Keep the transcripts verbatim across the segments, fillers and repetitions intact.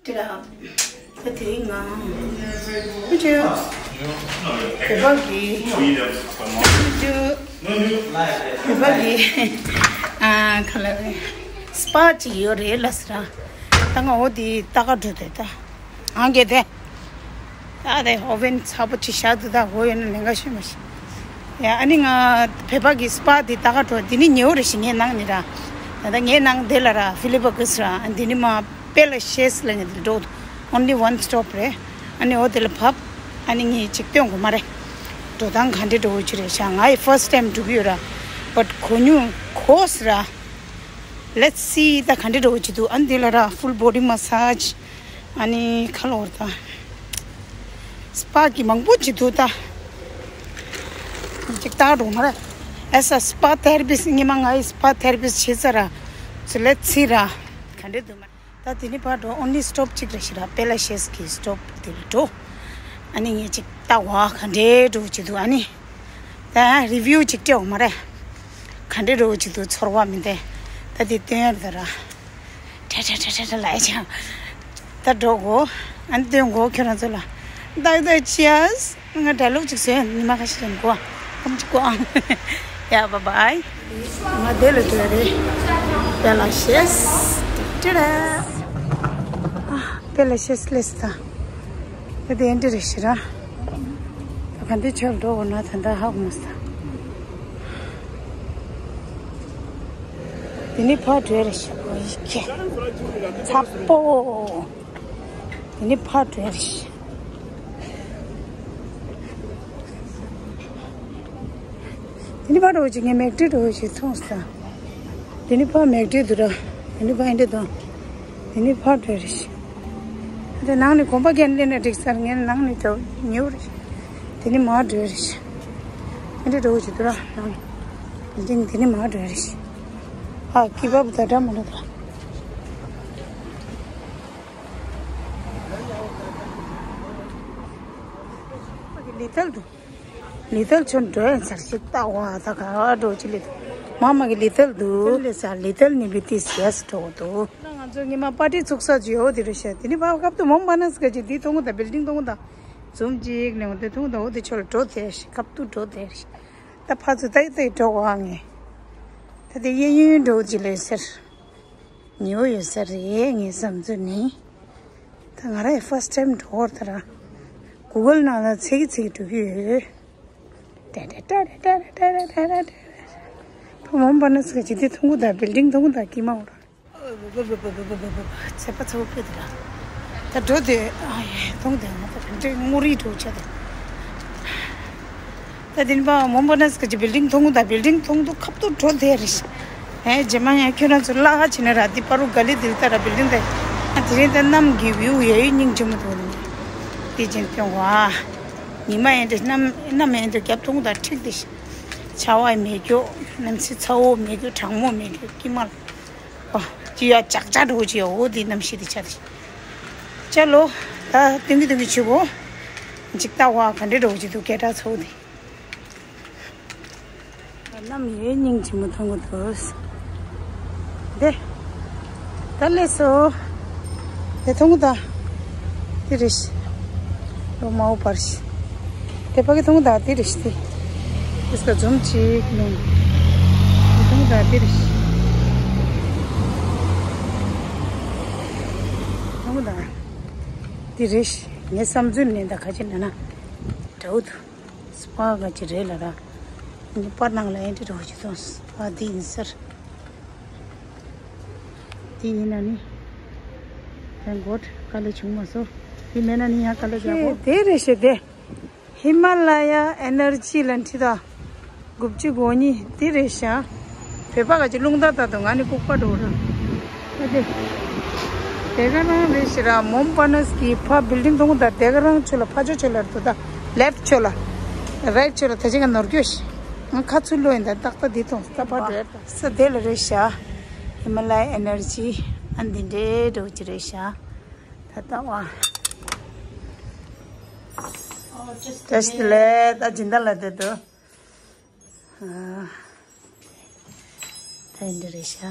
ད་དེ་རིང་ང་ཨུ་ཅུ་བོད་པ་གི་ཨུ་ཅུ་བོད་པ་གི་ཨ་ག་ལ་རེད། སྤ་ཅིག་ཡོད་རེད་ལ་ཟེར། ད་ང་འོ་དེ་ལྟ་ག་འགྲོ་དེ་ད་ཨང་གེ་དེ། ད་དེ་ཨོ་ཝེན་ཚ་པོ་ཅིག་བཞག་འདུག་ད་འོ་ཡོད་ན་ལེན་ག་ཤེས་མ་ཤེས། ཡ་ཨ་ནི་ང་བོད་པ་གི་སྤ་དེ་ལྟ་ག་འགྲོ། དེ་ནི་ཉེ་བོ་རེད་ཤི་ངའི་ནང་ནི་ར། ད་ད་ངའི་ནང་དེ་ལ་ར་ཧྥི་ལི་པ་གི་ཟེར་ར། ཨ་དེ་ནི་མ་པེ་ལ་ཤེས་ལ་ངའི་དེ་འགྲོ། Only one stop རེད། ཨ་ནི་འོ་དེ་ལ་བབས། ཨ་ནི་ངས་ཅིག་སྟོན་དགོས་མ་རེད། འགྲོ་སྟངས་ག་འདྲས་འགྲོ་གི་རེད་ཤག་ང་ཡི་first time འགྲོ་གི་ཡོད་ར། But གོ་མྱོང་གོ་ཟེར་ར། Let's see ད་ག་འདྲས་འགྲོ་གི་འདུག་ཨ་ནི་དེ་ལ་ར་full body massage ཨ་ནི་ཁ་ལོར་ད་སྤ་གི་མང་པོ་ཅིག་འདུག་ད་ཅིག་ལྟ་འགྲོ་མ་རེད། As a spa therapist ཉི་མ་ང་ཡི་spa therapist བྱེད་ས་ར། So let's see ར་ག་འདྲས་འདུག་མ། ད་དེ་ནི་ཕར་འགྲོ། Only stop གཅིག་རེད་ཤི་ར། པེ་ལ་ཤེས་ཀྱི་stop དེ་ལ་འགྲོ། ཨ་ནི་ངས་ཅིག་ལྟ་བ་ག་འདྲས་འགྲོ་གི་འདུག་ཨ་ནི་ད་review གཅིག་སྤྲད་འོང་མ་རེད། ག་འདྲས་འགྲོ་གི་འདུག་ཚོར་བ་མི་འདུག་ད་དེ་སྟོན་ཡར་ད་ར། ཁྲ་ཁྲ་ཁྲ་ཁྲ་ཁྲ་ལ་ཡ་ཆ། ད་འགྲོ་གོ་ཨ་ནི་སྟོན་གོ་ཁྱོད་རང་ཚོ་ལ། ད་ད་ཅི་ཡ། ང་གྲྭ་ལོག་ཅིག་བཟོས་ཉི་མ་ཁ་ཤས་ལ་འགོ་ཨ་ཁམ་ཅིག་གོ་ཨང་། ཡ་བ་བའི། ང་དེ་ལ་འགྲོ་རེད། དེ་ལ་ཤེས། ཏི་ཏི་ར། ཨ་དེ་ལ་ཤེས་ལེས་ད། དེ་དེ་འདྲ་རེད་ཤི་ར། ད་ག་འདི་ཆོར་འགྲོ་འོ་ན་ད་ད་ཧ་གོ་མ་སོང་། དེ་ནི་ཕར་འགྲོ་རེད་ཤི་གོ་ཡི་ཁེ། ཚ་པོ། དེ་ནི་ཕར་འགྲོ་རེད་ཤི། དེ་ནི་ཕར་འགྲོ་ཅིག་ངས་མེག་ཏྲི་འགྲོ་ཞིག་མཐོང་སོང་། དེ་ནི་ཕར་མེག་ཏྲི་འདུག་ར། དེ་ནི་ཕར་འདི་དང་། དེ་ནི་ཕར་འགྲོ་རེད་ཤི། དེ་ནང་ནས་གོམ་པ་རྒྱག་ནས་སླེབས་ན་འགྲིག་ས་རེད། ངས་ནང་ནས་འགྲོ་ཉེ་བོ་རེད་ཤི། དེ་ནི་མར་འགྲོ་རེད་ཤི། དེ་འདྲ་འགྲོ་ཅིག་འདུག་ར་ནང་། དེ་ནི་དེ་ནི་མར་འགྲོ་རེད་ཤི། ཨ་ཀི་བབ་ད་འདྲ་མ་འདྲ་ད། ལི་ཐལ་འདུག་ལི་ཐལ་ཆོ་འགྲོ་ཡང་ཚར་ཞིག་ལྟ་བ་ད་ག་འགྲོ་ཅི་ལི་ཐལ། མ་མ་གི་ལི་ཐལ་འདུག་ལི་ཐལ་ནི་བི་ཏི་སི་ཡས་འགྲོ་འདུག་ང་ཚོ་ཉི་མ་པར་ཏི་ཚུགས་ས་ཅི་ཡོད་དེ་རེད་ཤག་དེ་ནི་བ་སྐབས་དུ་མོ་མ་ན་སི་ཀ་ཅི་དེ་མཐོང་གི་ད་བིལ་ཌིང་མཐོང་གི་ད་ཛུམ་ཅིག་ནས་འོ་དེ་མཐོང་གི་ད་འོ་དེ་ཆོ་ལ་འགྲོ་དེ་ཤི་སྐབས་དུ་འགྲོ་དེ་ཤི། ད་ཕ་ཚོ་ད་ཡི་ད་ཡི་འགྲོ་གོ་ཨ་ངས། ད་དེ་གཡས་གཡོན་འགྲོ་ཅི་ལས་ཟེར། ཉེ་བོ་ཡོད་ས་རེད་ངའི་བསམ་ཚུལ་ནི། ད་ང་རང་ཡི་first time འགྲོ་བར་ད་ར། གུ་གལ་ནང་ལ་ཚེག་གི་ཚེག་གི་འགྲོ་གི་ཡོད། ཏེ་ཏེ་ཏེ་ཏེ། ཕ་མོམ་པ་ན་སི་ཀ་ཅི་དེ་མཐོང་གི་ད་བིལ་ཌིང་མཐོང་གི་ད་ཀི་མ་འོ་ར། ཚེ་པ་ཚ་བོ་ཕེ་དེ་ར། ད་འགྲོ་དེ་ཨ་ཡེ་མཐོང་དེ་ང་ད་ག་འདྲེ་ངོ་རིས་འགྲོ་ཆ་དེ། ད་དེ་ནི་པ་མོན་པ་ན་སི་ཀ་ཅི་བིལ་ཌིང་མཐོང་གི་ད་བིལ་ཌིང་མཐོང་དུ་ཁབ་ཏུ་འགྲོ་དེ་རེད། ཨེ་རྗེས་མ་ཡང་ཁྱོད་རང་ཚོ་གླ་ཁ་བྱེད་ན་ར་འདི་པ་རུ་ག་ལི་དིལ་ད་ར་བིལ་ཌིང་དེ། ཨ་དེ་རིང་ད་གནམ་གྱི་བིའུ་ཡ་ཡི་སྙིང་རྗེ་མོ་འདུག་ནི། དེ་ཅན་སྟོན་བ། ཉི་མ་ཡན་དེ་གནམ་གནམ་ཡན་དེ་རྒྱབ་མཐོང་ད་འཁྲིག་དེ། ཆར་པ་མེད་རྒྱུ། གནམ་སེ་ཚ་བོ་མེད་རྒྱུ། གྲང་མོ་མེད་རྒྱུ། སྐྱིད་མ་ལ། ཨོ། ཅི་ཡ་ཅག་ཅག་འགྲོ་ཅི་ཡ་འོ་དེ་གནམ་གཤིས་དེ་ཆ་དེ། ཅ་ལོ། ད་ཏིང་གི་ཏིང་གི་ཆུ་བོ། ཅིག་ལྟ་བ་ག་འདྲེ་འགྲོ་ཅི་འདུག་སྐད་གྲགས་ཚོ་དེ། གནམ་ཡས་སྙིང་རྗེ་མོ་མཐོང་གི་འདུག་དེ། ད་ལས་སོ། དེ་མཐོང་གི་ད། དེ་རེད་ཤི། ལོ་མའོ་པར་ཤི། དེ་ཕ་གི་མཐོང་གི་ད་དེ་རེད་ཤི་དེ། དེ་སྐ་འཛོམས་ཅིག་ནོ། དེ་མཐོང་གི་ད་དེ་རེད་ཤི། མཐོང་གི་ད། དེ་རེད་ཤི། ངའི་བསམ་ཚུལ་ནས་ད་ཁ་ཅིག་ན་ན། འདྲ་བོ་འདུག་སྤ་ག་ཅི་རེད་ལ་ར། ངའི་པར་ནང་ལ་ཨེ་འདྲ་འདྲ་བོ་ཅིག་མཐོང་སྤ་འདི་ཡིན་ཟེར། དེ་ཡིན་ན་ནི། Thank God དཀའ་ལས་བྱུང་མ་སོང་། དེ་མེད་ན་ནི་ཡང་དཀའ་ལས་རྒྱག་གོ་དེ་རེད་ཤེ་དེ། ཧི་མ་ལ་ཡ་ཨེ་ནར་ཇི་ལ་འཁྲི་ད། དགུ་བཅུ་གོ་གཉིས་དེ་རེད་ཤག་བོད་པ་ག་ཅི་རླུང་རྟ་ལྟ་དུ་ང་ནི་ལྐུགས་པ་འགྲོ་ར། ཨ་དེ། དེ་ག་རང་རེད་ཤི་ར་མོམ་པ་ན་སི་ཀི་ཕ་བིལ་ཌིང་མཐོང་གི་ད་དེ་ག་རང་ཆོ་ལ་ཕ་ཆོ་ཆོ་ལ་འགྲོ་ད་ལེབ་ཆོ་ལ། རའིཊ་ཆོ་ལ་ད་ཅི་ག་ནོར་སྐྱོ་ཤི། ང་ཁ་ཚུར་ལོ་ཡིན་ད་ཏག་ཏག་འདི་མཐོང་ས་ད་ཕ་འགྲོ་ཡ། ས་དེ་ལ་རེད་ཤག་ཧི་མ་ལ་ཡ་ཨེ་ནར་ཇི་ཨ་འདི་འདྲའི་འགྲོ་ཅི་རེད་ཤག་ད་ལྟ་བ། ཏེ་སི་ཏི་ལས་ད་སྦྱིན་བདག་ལ་དེ་དུ། ཨ། ད་འདི་རེད་ཤག་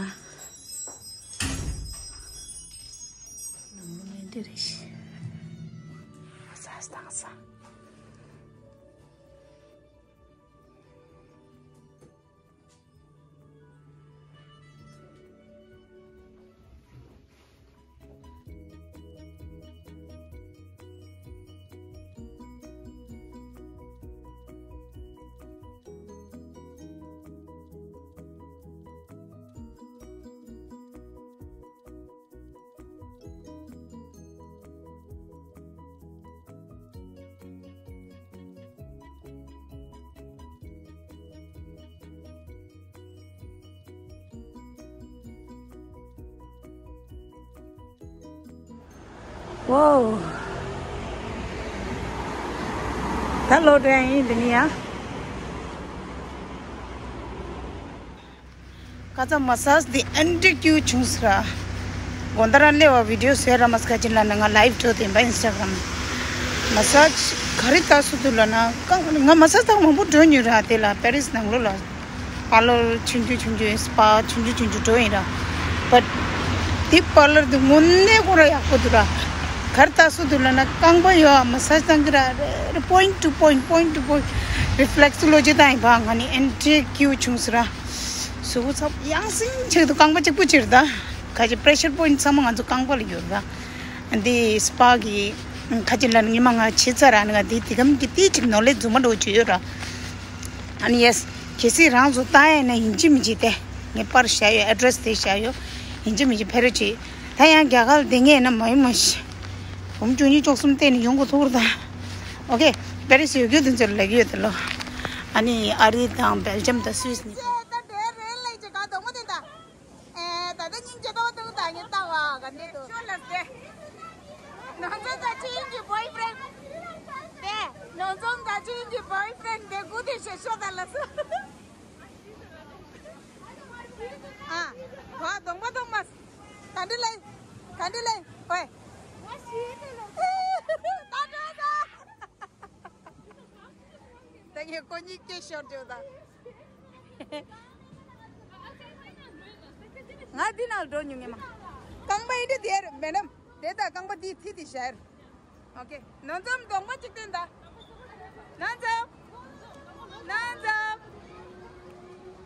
རེད། ས་སྟངས་ས། ཝའོ། ད་ལོ་དྲན་ཡིན་འདི་ནི་ཡ། ཁ་ཚ་མ་སཱཇ་འདི་ཨེན་ཊི་ཀིའུ་བྱུང་ཟེར་ར། དགོང་དག་རང་སླེབས་པ་བི་ཌི་ཡོ་བཟོས་ར་མ་སི་ཁ་ཅིག་ལ་ནི་ང་ལའིབ་འགྲོ་དེ་འབའ་ཨིན་སི་ཊ་གྷ་རམ། མ་སཱཇ་ག་རེ་ལྟ་སུ་འདུག་ལབ་ན་ཀང་ང་མ་སཱཇ་ལྟ་མང་པོ་འགྲོ་མྱོང་ར། དེ་ལ་པེ་རིས་ནང་ལོགས་ལ་པར་ལར་ཆུང་ཆུང་ཆུང་ཆུང་སི་པ་ཆུང་ཆུང་ཆུང་ཆུང་འགྲོ་ཡིན་ར། བཊ་དེ་པར་ལར་དེ་དངོས་གནས་ཁོ་ར་ཡག་པོ་འདུག་ར། ག་རེ་ལྟ་སུ་འདུག་ལབ་ན་རྐང་པ་ཡོད་མ་སཱཇ་བཏང་གི་ར། པོ་ཡིན་ཊུ་པོ་ཡིན་ཊི་པོ་ཡིན་ཊུ་པོ་ཡིན་ཊི་རི་ཕི་ལེག་སི་ལོ་ཇི་དང་ཡིན་པ་ང་ནི་ཨེན་ཊི་ཀིའུ་བྱུང་ཟེར་ར། གཟུགས་པོ་ཚབ་ཡང་སེ་ཆེད་དུ་རྐང་པ་གཅིག་པུ་ཕྱིར་ད། ཁ་ཅིག་པེ་རེ་ཤར་པོ་ཡིན་ཊི་ཚང་མ་ང་ཚོ་རྐང་པ་ལ་ཡོད་ད། འདི་སི་པ་གི་ཁ་ཅིག་ལ་ཉི་མ་ང་བྱེད་ཚར་ར་ནི་ང་འདི་དེ་གམ་གི་ཏི་ཅིག་ནོ་ལེ་ཛི་ཛུམ་མ་འགྲོ་བྱེད་ཡོད་ར། ཨ་ནི་ཡེ་སི་གལ་སྲིད་རང་ཚོ་ལྟ་ཡ་ན་ཡིན་གཅིག་མིན་གཅིག་དེ་ངས་པར་བཞག་ཡོད། ཨེ་ཌི་རེ་སི་དེ་བཞག་ཡོད། ཡིན་གཅིག་མིན་གཅིག་ཕེབས་རོགས་བྱེད། ད་ཡང་རྒྱ་གར་ལ་བསྡད་མཁན་ཡིན་ན་མ་ཡིན་མ་ཤི། བུ་མོ་བཅུ་གཉིས་བཅུ་གསུམ་བསྡད་ནས་ཡོང་དགོས་ཐུག་ར་ད། ཨོ་ཁེ། པེ་རིས་ཡོད་རྒྱུ་དེ་ཚོ་ལ་ཡོད་དེ་ལོ། ཨ་ནི་ཨ་རི་དང་སྦེལ་ཇམ་དང་སུད་སི་ནི། ད་འདྲེ་རེད་ལས་ཀྱི་ག་དོང་མོ་དེ་ད། ཨེ་ད་ལྟ་སྙིང་རྗེ་ཏོག་ཏོག་ད་ངས་ལྟ་བ་ག་འདྲེ་འདུག་ཤོ་ལ་སྟེ། ནོར་འཛོམས་ད་ཅི་ཡིན་གྱི་བོའི་ཕི་རེན་ཌི། དེ་ནོར་འཛོམས་ད་ཅི་ཡིན་གྱི་བོའི་ཕི་རེན་ཌི་དེ་སྒུག་དེ་ཞེ་ཤོ་ད་ལ་སུ། ཨ། བ་གདོང་པ་གདོང་མ། ག་འདྲི་ལེ། ག་འདྲི་ལེ། ཝེ། ད་འགྲོ་ད། ད་ངས་ཁོ་གཉིས་སྐད་ཤོར་བྱོས་ད། ང་འདི་ནང་འགྲོ་མྱོང་ངེས་མ། རྐང་པ་ཡིན་དུས་དེར་མེ་ནམ། དེ་ད་རྐང་པ་འདི་ཐིག་དེ་ཤར། ཨོ་ཁེ། ནོར་འཛོམས་གདོང་པ་གཅིག་སྟོན་ད། ནོར་འཛོམས། ནོར་འཛོམས།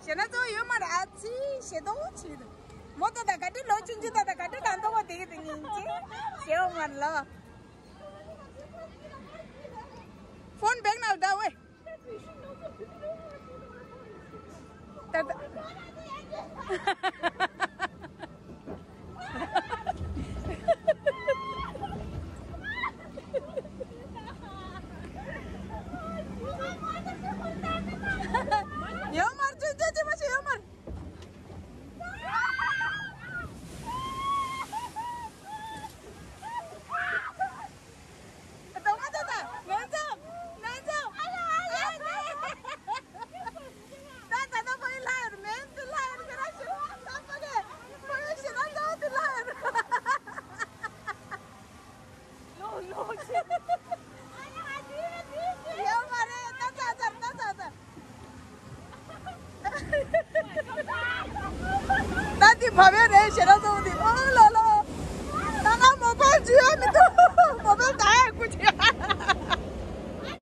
ཞེ་ན་གཙོ་བོ་ཡོད་མ་རེད། ཨ་ཙི། ཞེ་དོག་ཆེ་འདུག་མོ་ཏོ་ད་ག་འདྲི་ལོ་ཆུང་ཆུང་ད་ད་ག་འདྲི་གང་ཐོག་པ་དེ་གི་དེ་ཉིན་གྱི་ཞེ་འོ་མ་ལོ། ཕོན་བེག་ནང་ལ་ད་ཝེ། ད་ད། ཡོད་མར་ཅི་ཅི་ཅི་མ་ཤེས་ཡོད་མར། ད་འདི་བབས་ཡ་རེད་ཞེ་དྲག་ཚོགས་འདི་ཨོ་ལོ་ལོ། ད་ང་མོ་པལ་འཇུ་ཡ་མི་འདུག་མོ་པལ་ད།